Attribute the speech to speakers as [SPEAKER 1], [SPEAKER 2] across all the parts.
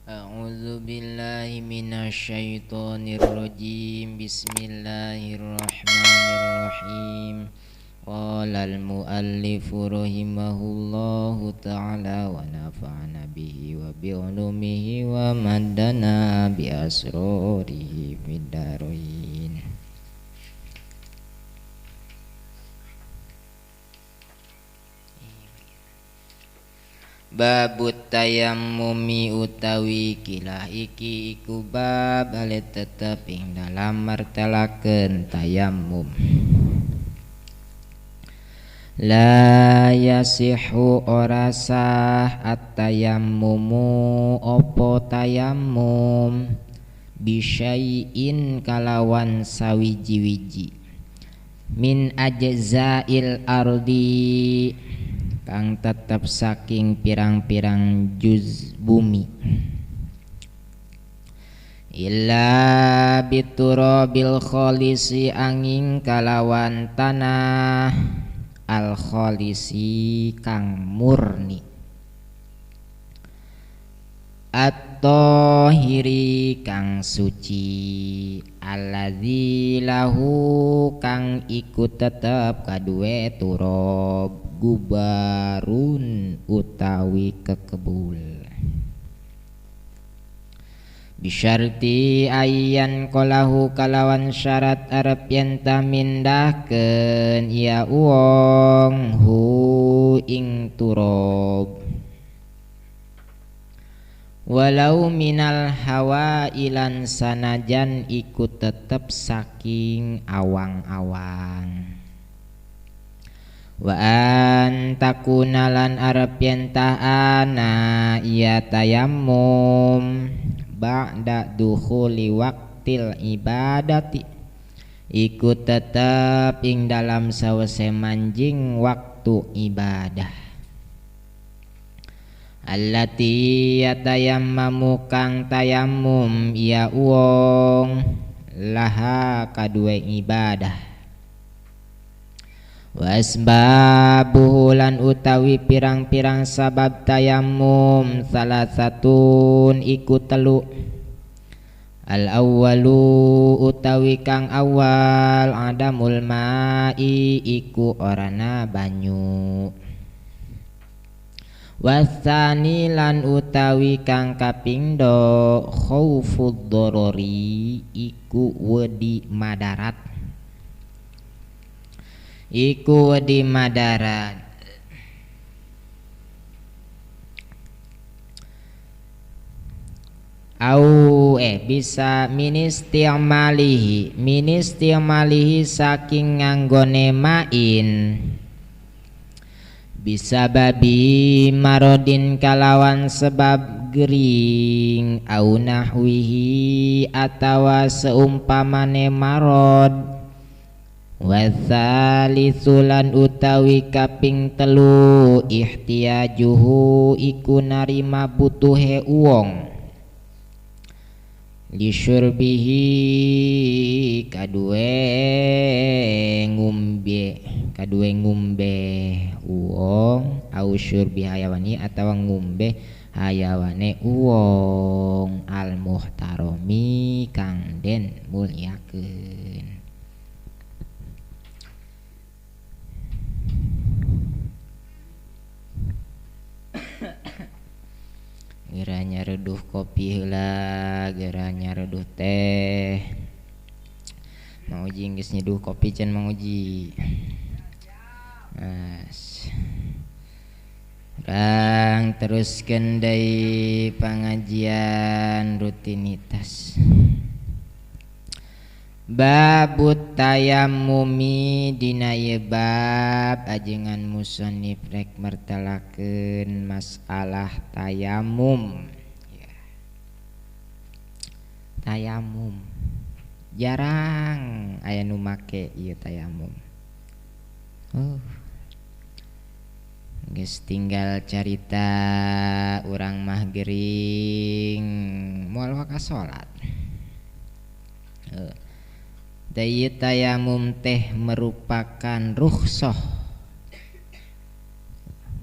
[SPEAKER 1] A'udzu billahi minasyaitonir rajim. Bismillahirrahmanirrahim. Qala al-muallif rahimahullahu ta'ala wa nafa'ana bihi wa bi ulumihi wa maddana bi asrarihi fid dharain. Babut tayammumi utawi kilah iki iku bab ale tetep ing dalam martelakeun tayammum. La yasihu ora sah at-tayammumu opo tayammum bisyai'in kalawan sawiji-wiji min ajza'il ardi kang tetep saking pirang-pirang juz bumi illa biturabil kholisi angin kalawan tanah al kholisi kang murni at-tahiri kang suci alladzi lahu kang iku tetep kaduwe turab gubarun utawi kekebul bisyarti ayyan qalahu kalawan syarat arep yen ta mindahkeun ya wong hu ing turab walau minal hawa ilan sanajan iku tetep saking awang-awang wa an takuna lan arep yen ta ana ya tayammum ba'da dukhuli waqtil ibadati iku tetep ing dalam sawese manjing waktu ibadah allati yatayammamu kang tayammum ya wong laha kaduwe ibadah wasbabuhu lan utawi pirang-pirang sabab tayammum salah satun iku telu al awwalu utawi kang awal adamul ma'i iku orana banyu wasani lan utawi kang kaping do khaufud dorori iku wedi madarat iku wedi madarat au bisa ministi'malihi ministi'malihi saking nganggone main bisa babi marodin kalawan sebab gering au nahwihi atawa seumpamane marod watsalitsu lan utawi kaping telu ihtiyajuhu iku narima butuhe wong lisyurbihi kaduwe ngombe wong au syurbi hayawani atawa ngombe hayawane wong al muhtarami kang den mulyakeun. Geranya reduh kopi heula, geranya reduh teh. Mang Uji geus nyeduh kopi can Mang Uji. Mas. Urang teruskeun deui pangajian rutinitas. Babut tayammumi dina ieu bab ajengan musannif rek mertelakeun masalah tayamum. Ya. Tayamum jarang aya nu make ieu tayamum. Geus tinggal carita urang mah gering moal waka salat. Daya tayamum teh merupakan rukhsah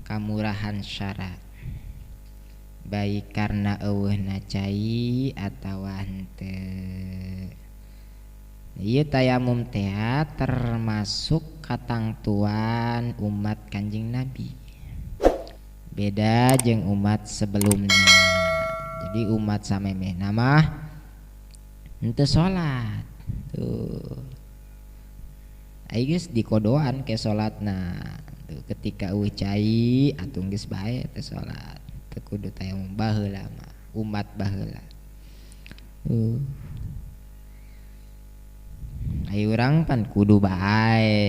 [SPEAKER 1] kamurahan syarat Baik karena eueuhna cai atawa henteu. Ieu tayamum teh termasuk katangtuan umat Kanjeng Nabi. Beda jeung umat sebelumnya. Jadi umat samemehna mah henteu salat. Tuh. Ai geus dikodoan ke salatna. Tuh ketika eueuh cai atuh geus bae teu salat. Teu kudu tayamum baheula mah, umat baheula. Tuh. Ai urang pan kudu bae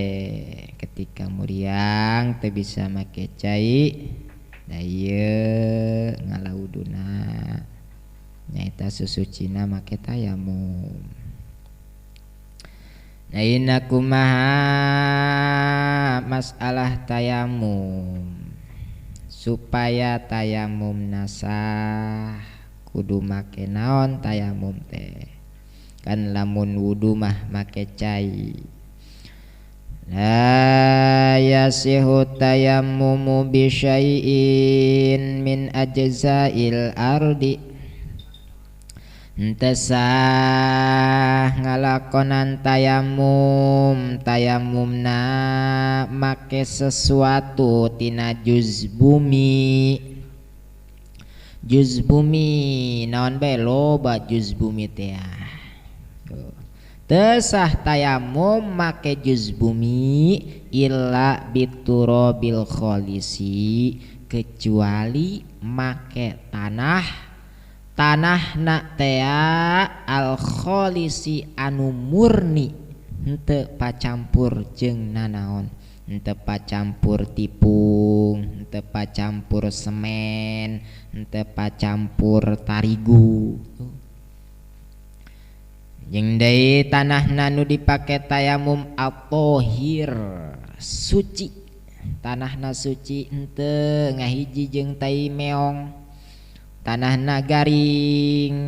[SPEAKER 1] ketika muriang teu bisa make cai da ieu ngalauduna nyaeta susucina make tayamum. Nah ina kumaha masalah tayamum supaya tayamum nasah kudu make naon tayamum teh kan lamun wudu mah make cai. La yasihu tayammumu bi syai'in min ajza'il ardi. Henteu sah ngalakonan tayamum, tayamumna make sesuatu tina juz bumi. Juz bumi naon bae loba juz bumi teh. Teu sah tayamum make juz bumi illa biturabil kholisi, kecuali make tanah. Tanahna tea al kholisi anu murni, henteu pacampur jeung nanaon, henteu pacampur tipung, henteu pacampur semen, henteu pacampur tarigu. Jeung deui tanahna nu dipake tayamum at-tahir, suci. Tanahna suci henteu ngahiji jeung tai meong. Tanahna garing.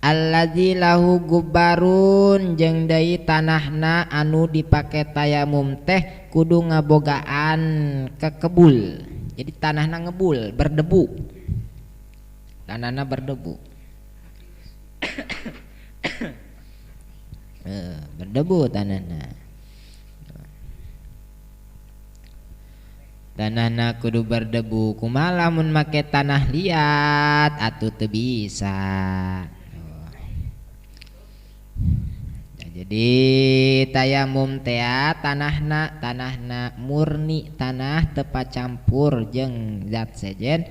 [SPEAKER 1] Allazi lahu gubarun, jeung deui tanahna anu dipake tayamum teh kudu ngabogaan kekebul. Jadi tanahna ngebul, berdebu. Tanahna berdebu. Berdebu tanahna. Tanahna kudu berdebu. Kumaha lamun make tanah liat atuh teu bisa. Nah, jadi tayamum teh tanahna, tanahna murni, tanah teu pacampur jeung zat sejen,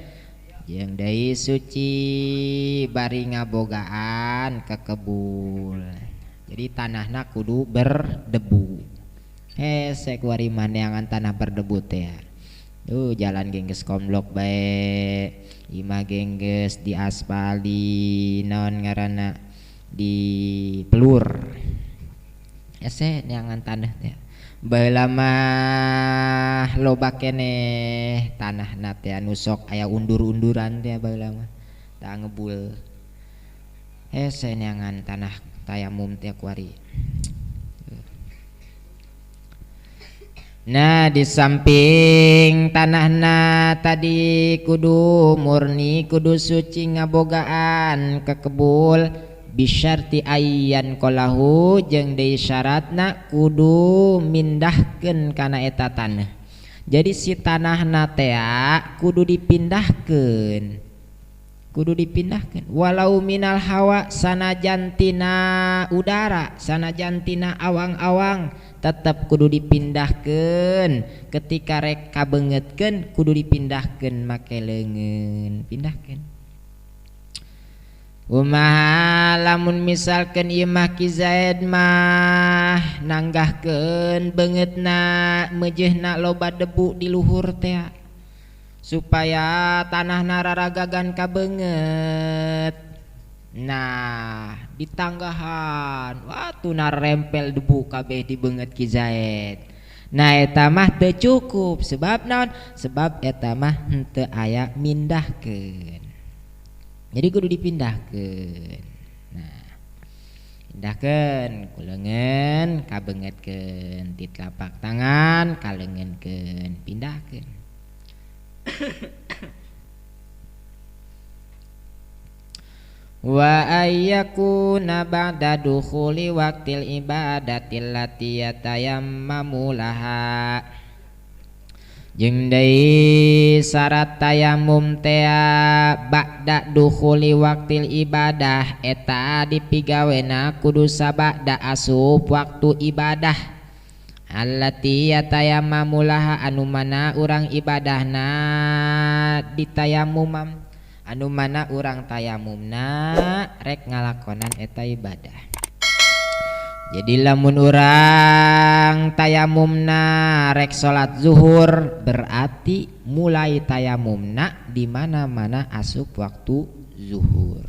[SPEAKER 1] jeung deui suci bari ngabogaan kekebul. Jadi tanahna kudu berdebu. Hese kuari maneangan tanah berdebu teh. Tuh jalan gengges komblok bae, imah gengges diaspali, naon ngaranna di pelur. Hese neangan tanah teh. Baheula mah loba keneh tanahna teh anu sok aya undur-unduran teh baheula mah. Tah ngebul. Hese neangan tanah tayamum teh kuari. Nah di samping tanahna tadi kudu murni, kudu suci ngabogaan kekebul, bisyarti ayyan kolahu, jeung deui syaratna kudu mindahkeun kana eta tanah. Jadi si tanahna teh kudu dipindahkeun. Kudu dipindahkeun walau minal hawa, sanajan tina udara, sanajan tina awang-awang, tetap kudu dipindahkeun. Ketika rek kabeungeutkeun kudu dipindahkeun make leungeun, pindahkeun. Kumaha lamun misalkeun ieu mah Ki Zaid mah nanggahkeun beungeutna meujeuhna loba debu di luhur teh supaya tanahna raragagan kabeungeut. Nah ditanggahan, wah tunar rempel debu kabeh di beungeut Ki Zaid. Nah eta mah teu cukup, sebab naon? Sebab eta mah henteu aya mindahkeun. Jadi kudu dipindahkeun. Nah, pindahkeun ku leungeun kabeungeutkeun, ti telapak tangan ka leungeunkeun, pindahkeun. Wa ayyakuna ba'da dukhuli waqtil ibadatil lati yatayammamu laha. Jeung deui syarat tayamum teh ba'da dukhuli waqtil ibadah eta dipigawena kudu sabada asup waktu ibadah allati yatayammamu laha anu mana urang ibadahna ditayamumam anu mana urang tayamumna rek ngalakonan eta ibadah. Jadi lamun urang tayamumna rek salat zuhur berarti mulai tayamumna di mana-mana asup waktu zuhur.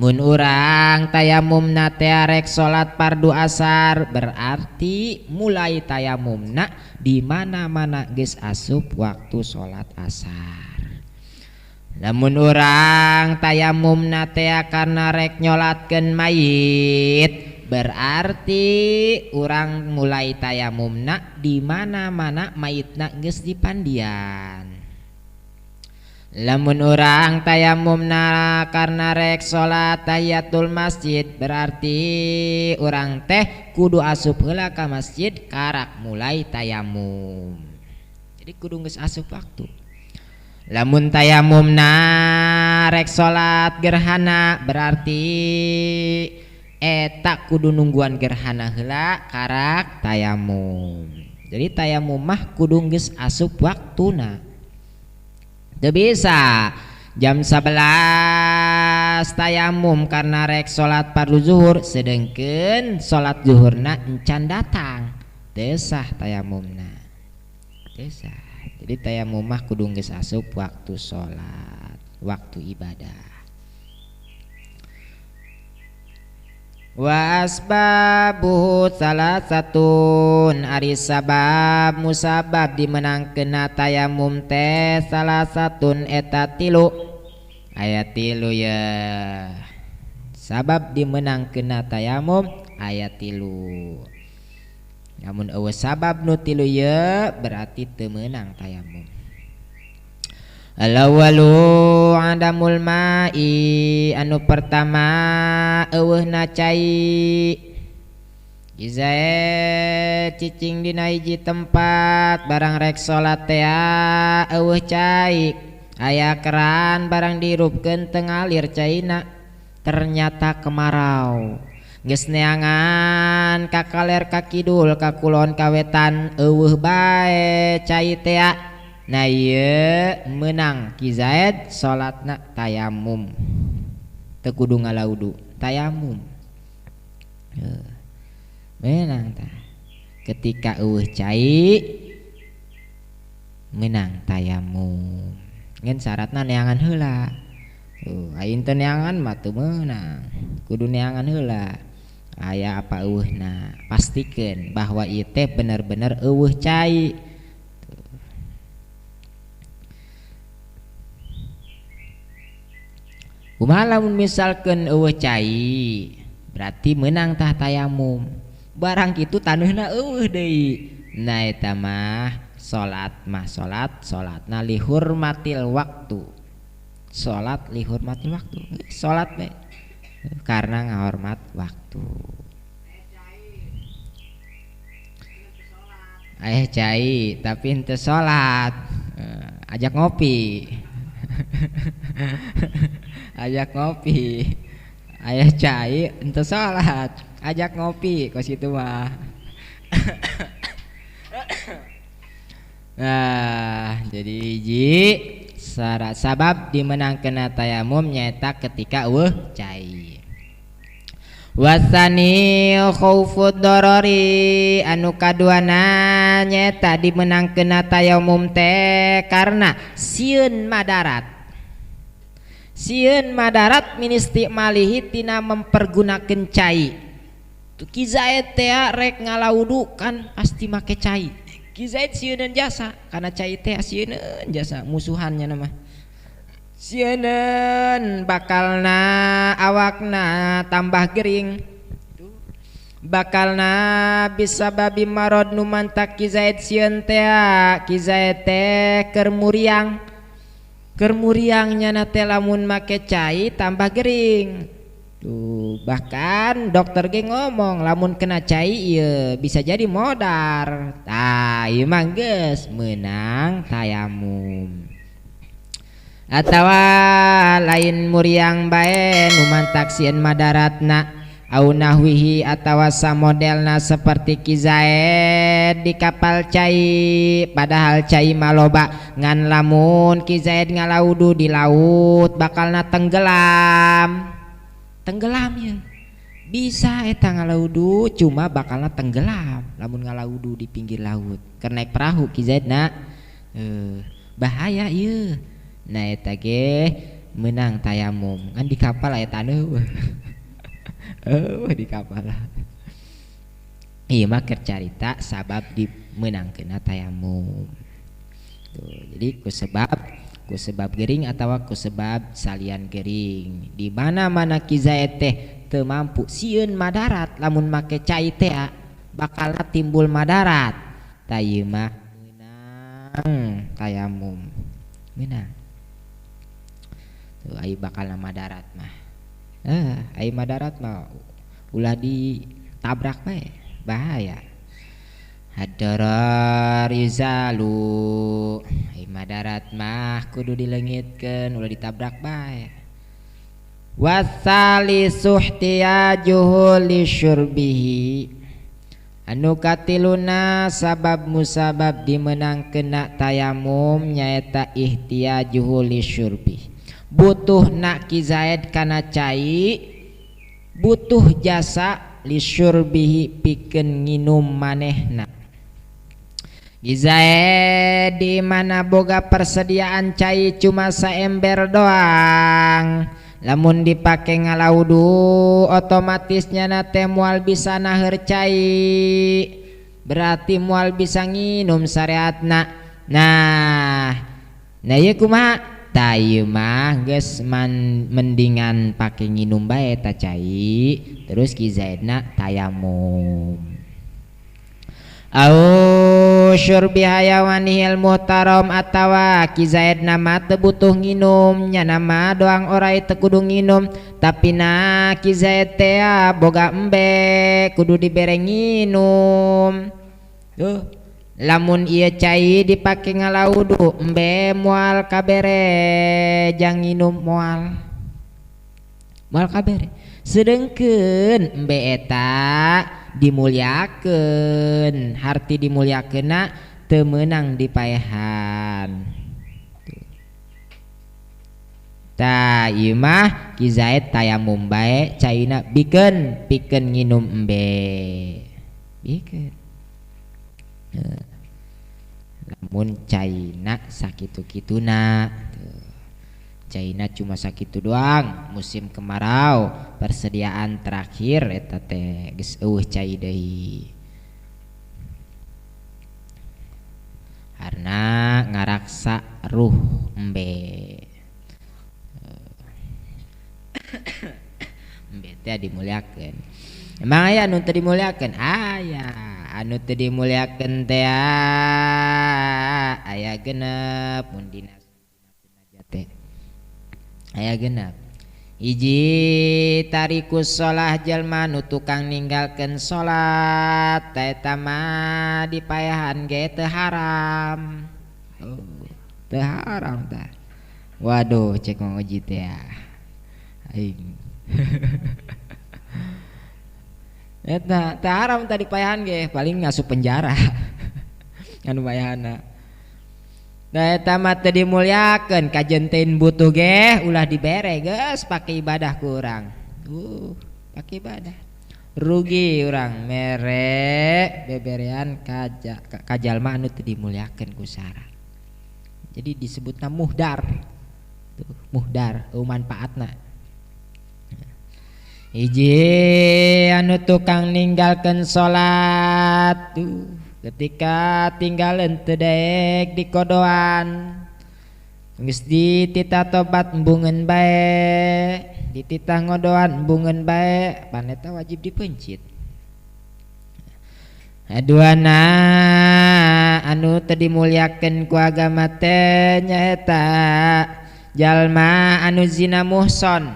[SPEAKER 1] Mun urang tayamumna teh rek salat fardu asar berarti mulai tayamumna di mana-mana geus asup waktu salat asar. Lamun urang tayamumna teh karena rek nyolatkeun mayit berarti urang mulai tayamumna di mana-mana mayitna geus dipandian. Lamun urang tayamumna karena rek salat tahiyatul masjid berarti urang teh kudu asup heula ka masjid karak mulai tayamum. Jadi kudu geus asup waktu. Lamun tayamumna rek salat gerhana berarti eta kudu nungguan gerhana heula karak tayamum. Jadi tayamum mah kudu geus asup waktuna. Teu bisa jam 11 tayamum karena rek salat fardu zuhur sedengkeun salat zuhurna encan datang. Teu sah tayamumna. Teu sah. Jadi tayamum mah kudu geus asup waktu salat, waktu ibadah. Wa asbabuhu salasatun ari sabab musabab dimenangkeunna tayamum teh salasatun eta tilu. Aya tilu ya. Sabab dimenangkeunna tayamum aya tilu. Namun eueuh sabab nu tilu ye berarti teu meunang tayamum. Al-awwalu adamul ma'i anu pertama eueuhna cai. Izae cicing dina hiji tempat barang rek salat teh eueuh cai. Aya keran barang dirupkeun teu ngalir caina ternyata kemarau. Geus neangan ka kaler ka kidul ka kulon ka wetan eueuh bae cai teh. Nah ieu meunang Ki Zaid salatna tayamum. Teu kudu ngalaudu, tayamum. Meunang tah. Ketika eueuh cai meunang tayamum. Ngan syaratna neangan heula. Tuh, aing teu neangan mah teu meunang. Kudu neangan heula. Aya apa eueuhna? Pastikeun bahwa ieu teh bener-bener eueuh cai. Kumaha lamun misalkeun eueuh cai berarti meunang tah tayamum. Barang kitu taneuhna eueuh deui. Nah eta mah salat mah salat, salatna lihurmatil waktu. Salat lihurmatil waktu. Salat we karena ngahormat waktu. Aya cai tapi henteu salat, ajak ngopi. Ajak ngopi. Ayah cai henteu salat, ajak ngopi kos kitu mah. Nah, jadi hiji syarat sabab dimenangkeunna tayamum nyaeta ketika eueuh cai. Wasani khaufud darari anu kaduana nyaeta dimenangkeunna tayamum teh karena sieun madarat. Sieun madarat min istimalihi tina mempergunakeun cai. Ki Zaid teh rek ngalaudu kan pasti make cai. Ki Zaid sieuneun jasa karena cai teh sieuneun jasa musuhannya nama. Sieuneun bakalna awakna tambah gering. Bakalna bisa babi marod nu mantak Ki Zaid sieun teh. Ki Zaid teh keur muriang. Keur muriangnya na teh lamun make cai tambah gering. Tuh, bahkan dokter ge ngomong lamun kena cai ieu bisa jadi modar. Tah ieu mah geus meunang tayamum. Atawa lain muriang bae nu mantak sieun madaratna au nahwihi atawa samodelna seperti Ki Zaid di kapal cai, padahal cai maloba ngan lamun Ki Zaid ngalaudu di laut bakalna tenggelam. Tenggelam ya. Bisa eta ngalaudu cuma bakalna tenggelam lamun ngalaudu di pinggir laut. Keur naik perahu Ki Zaid na bahaya ieu. Nah eta ge meunang tayamum ngan di kapal aya taneuh. Di kapal. Ieu mah keur carita sabab dimeunangkeunna tayamum. Tuh, jadi ku sebab gering atawa ku sebab salian gering. Di mana-mana Ki Zaid teh teu mampu sieun madarat lamun make cai teh bakalna timbul madarat. Tah ieu mah meunang tayamum. Meunang. Tuh ai bakalna madarat mah. Ai madarat mah ulah ditabrak bae, bahaya. Hadara rizalu, ai madarat mah kudu dileungitkeun ulah ditabrak bae. Wasalisu ihtiyajuhu lisyurbihi, anu katiluna sabab musabab dimenangkeunna tayamum nyaeta ihtiyajuhu lisyurbihi. Butuh nak Ki Zaid kana cai, butuh jasa lisyurbihi pikeun nginum manehna. Ki Zaid di mana boga persediaan cai cuma saember doang, lamun dipake ngalaudu otomatisnya na teh moal bisa naheur cai, berarti moal bisa nginum syariatna. Nah, nah ieu kumaha? Tah ieu mah geus mendingan pake nginum bae ta cai, terus Ki Zaidna tayamum. Au syurbi hayawanihil muhtaram atawa Ki Zaidna mah teu butuh nginum, nyana mah doang orai teu kudu nginum, tapi na Ki Zaid teh boga embe kudu dibere nginum. Tuh lamun ieu cai dipake ngalaudu embe moal kabere jang nginum moal moal kabere, sedengkeun embe eta dimuliakeun, harti dimuliakeunna teu meunang dipaehan. Tah ieu mah Ki Zaid tayamum bae caina bikeun pikeun nginum embe bikeun. Lamun caina sakitu-kituna, caina cuma sakitu doang musim kemarau persediaan terakhir eta teh geus eueuh cai deui karena ngaraksa ruh embe. Embe teh dimuliakeun. Emang aya anu teu dimuliakeun? Aya anu teu dimuliakeun teh aya genep mun dina teh aya genep. Hiji tarikus sholah jalma nu tukang ninggalkeun salat eta mah dipayahan ge teu haram. Oh, teu haram tah. Waduh cek ngoji teh aing. Eta teu haram tadi payahan ge paling ngasup penjara. Anu payahana. Nah eta mah teu dimuliakeun kajenteun butuh ge ulah dibere geus pake ibadah ku urang. Pake ibadah. Rugi urang mere beberean ka jalma anu teu dimuliakeun ku syarat. Jadi disebutna muhdar. Tuh, muhdar eueuh manfaatna. Hiji anu tukang ninggalkeun salat tuh ketika tinggal teu daek di kodoan geus dititah tobat embungeun bae, dititah ngodoan embungeun bae, pan eta wajib dipencit. Aduana anu teu dimuliakeun ku agama teh nyaeta jalma anu zina muhson.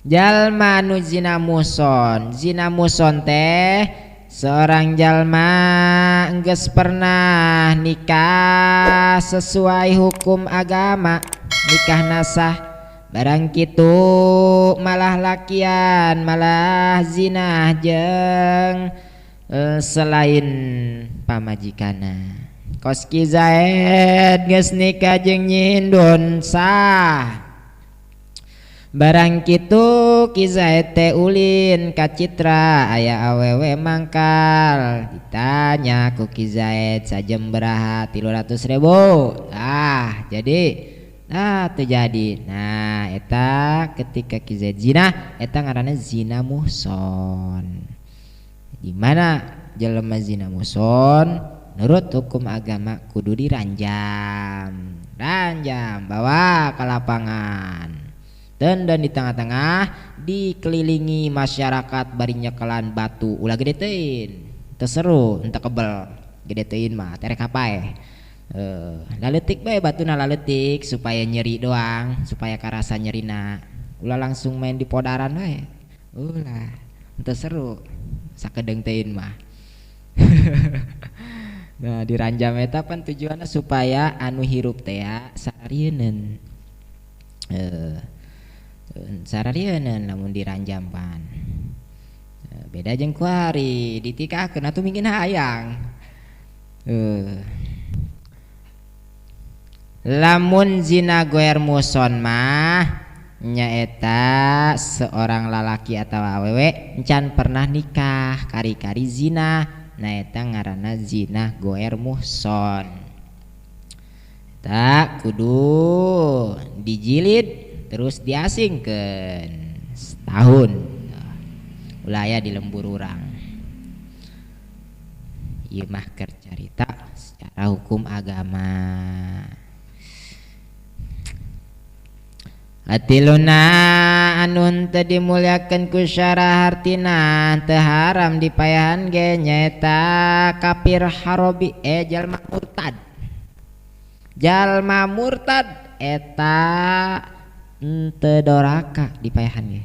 [SPEAKER 1] Jalma anu zina muhson, zina muhson teh seorang jalma enggeus pernah nikah sesuai hukum agama, nikah nasah, barang kitu malah lakian malah zina jeung selain pamajikana. Kos Ki Zaid geus nikah jeung nyindun sah. Barang kitu Ki Zaid teh ulin ka Citra aya awewe mangkal, ditanya ku Ki Zaid sajem beraha 300.000. Ah jadi ah terjadi. Nah eta ketika Ki Zaid zina eta ngaranna zina muhson. Di mana jelema zina muhson nurut hukum agama kudu diranjam, ranjam bawa ke lapangan. Dan di tengah-tengah dikelilingi masyarakat bari nyekelan batu ulah gede teuing teu seru henteu kebel gede teuing mah terek hapae. Laletik bae batuna laletik supaya nyeri doang, supaya karasa nyerina. Ulah langsung main di podaran wae. Ulah henteu seru sakedeung teuing mah. Nah diranjam eta pan tujuanna supaya anu hirup teh sararieun. Sararieun lamun diranjam pan. Beda jeung kuari ditikahkeun atuh mungkin hayang. Lamun zina goer muson mah nyaeta seorang lalaki atau awewe encan pernah nikah kari-kari zina, nah eta ngaranna zina goer muhson. Tak kudu dijilid terus diasingkeun setahun ulah aya di lembur urang. Ieu mah keur carita secara hukum agama. Atiluna anu teu dimuliakeun ku syara hartina teu haram dipayahan ge nyaeta kafir harobi jalma murtad. Jalma murtad eta teu doraka dipayahan ge.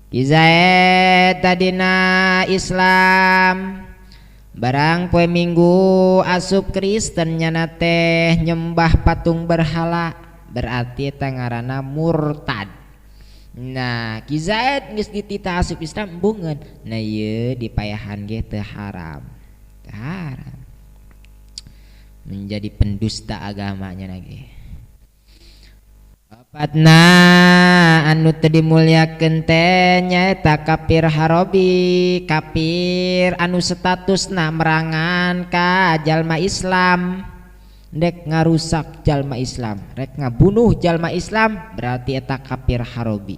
[SPEAKER 1] Ki Zaid tadina Islam barang poe Minggu asup Kristen nyana teh nyembah patung berhala, berarti eta ngaranna murtad. Nah Ki Zaid geus dititah asup Islam embungeun. Nah ieu dipayahan ge teu haram. Teu haram. Menjadi pendusta agamanya lagi. Opatna anu teu dimuliakeun teh nyaeta kafir harobi, kafir anu statusna merangan ka jalma Islam. Rek ngarusak jalma Islam, rek ngabunuh jalma Islam, berarti eta kafir harobi.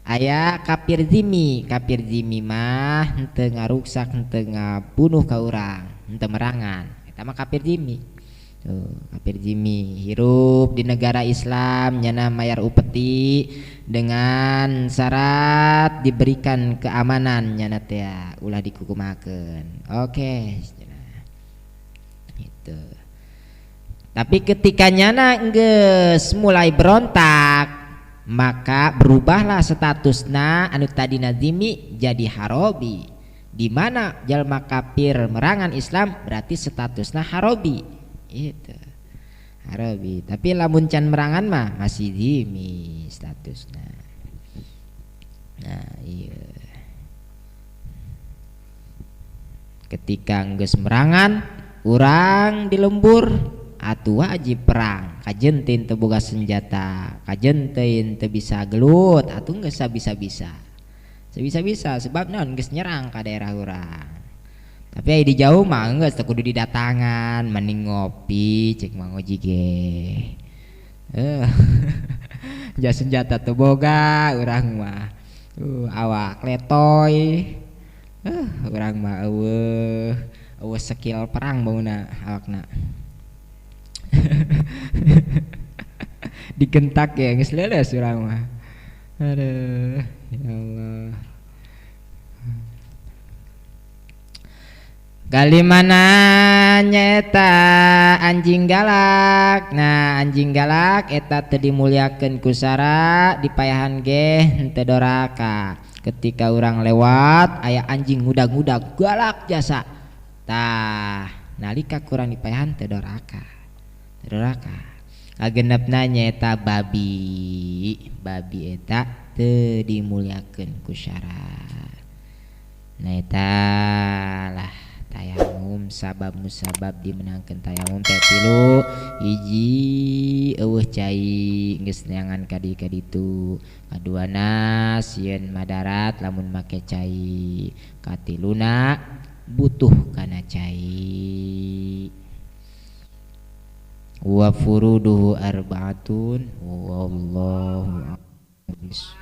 [SPEAKER 1] Aya kafir zimi, kafir zimi mah henteu ngaruksak, henteu ngabunuh ka urang, henteu merangan. Eta mah kafir zimi. Tuh, kafir zimi hirup di negara Islam nyana mayar upeti dengan syarat diberikan keamanan nyana teh ulah dikukumakeun. Oke, gitu. Tapi ketika nyana geus mulai berontak, maka berubahlah statusna anu tadina zimi jadi harobi. Di mana jalma kafir merangan Islam berarti statusna harobi. Itu harobi. Tapi lamun can merangan mah masih zimi statusna. Nah, iya. Ketika geus merangan, urang di lembur atuh wajib perang, kajentin teu boga senjata, kajentin teu bisa gelut, atuh geus sabisa-bisa. Sabisa-bisa sebab naon geus nyerang ka daerah urang. Tapi aya di jauh mah geus teu kudu didatangan, mending ngopi cek Mang Oji ge. Ja senjata teu boga urang mah. Awak letoy. Urang mah eueuh eueuh skill perang bauna awakna. Digentak ya geus leuleus urang mah. Aduh, ya Allah. Kalimana nyaeta anjing galak. Nah anjing galak eta teu dimuliakeun ku sara dipayahan ge henteu doraka. Ketika urang lewat aya anjing ngudag-ngudag galak jasa. Tah nalika kurang dipayahan teu doraka. Teu doraka. Kagenepna nyaeta babi. Babi eta teu dimuliakeun ku sara. Nah eta lah tayamum sabab musabab dimenangkeun tayamum teh tilu. Hiji eueuh cai geus neangan ka dieu ka ditu. Kaduana sieun madarat lamun make cai. Katiluna butuh kana cai. Wa furuduhu arba'atun wallahu a'lam.